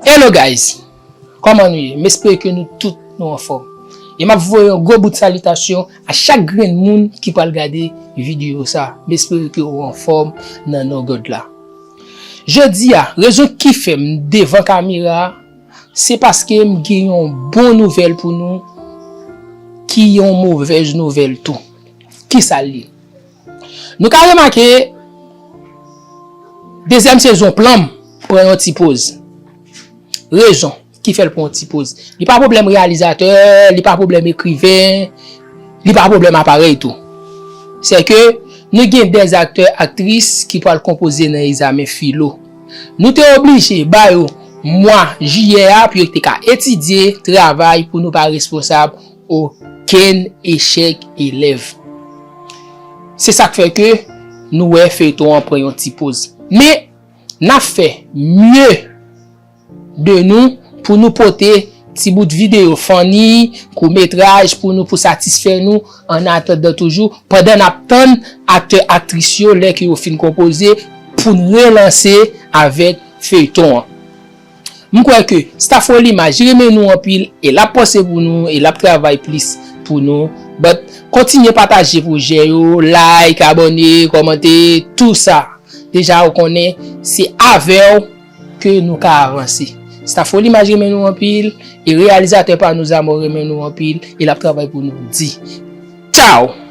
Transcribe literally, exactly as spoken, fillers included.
Hello guys, kòman nou ye? M espere ke nou tout nou anfòm. E m ap voye yon gwo bout salitasyon a chak grenn moun ki pral gade videyo sa. M espere ke ou anfòm nan non God la. Jodi a, rezon ki fè m devan kamera a, se paske m gen yon bon nouvèl pou nou, ki yon movèz nouvèl tou. Kisa l ye? Nou ka remake, dezyèm sezon Plan M pran yon ti poz. Rezon ki fè l pran yon ti poz. Li pa pwoblèm reyalizatè, li pa pwoblèm ekriven, li pa pwoblèm aparèy tou. Se ke nou gen dè aktè, aktris ki pral konpoze nan egzamen filo. Nou te oblije ba yo mwa jiyè a pou yo te ka etidye, travay, pou nou pa responsab okenn echèk elèv. Se sa k fè ke nou wè feyton an pran yon ti poz. Men, n ap fè mye de nou pou nou pote ti bout videyo funny, kout metraj pou nou, pou satisfè nou, an atandan toujou, pandan n ap tann aktè, aktris yo lè ke yo fin konpoze pou n relanse avèk feyton an. M kwè ke staff Wolimaj renmen nou anpil e l ap panse pou nou e l ap travay plis pou nou. But kontinye pataje pwojè yo, like, abòne, kòmante, tou sa. Deja ou konnen, se avè w ke nou ka avanse. Staff Wolimaj renmen nou anpil e reyalizatè pa nou Zamò renmen nou anpil e l ap travay pou nou di. Tchao!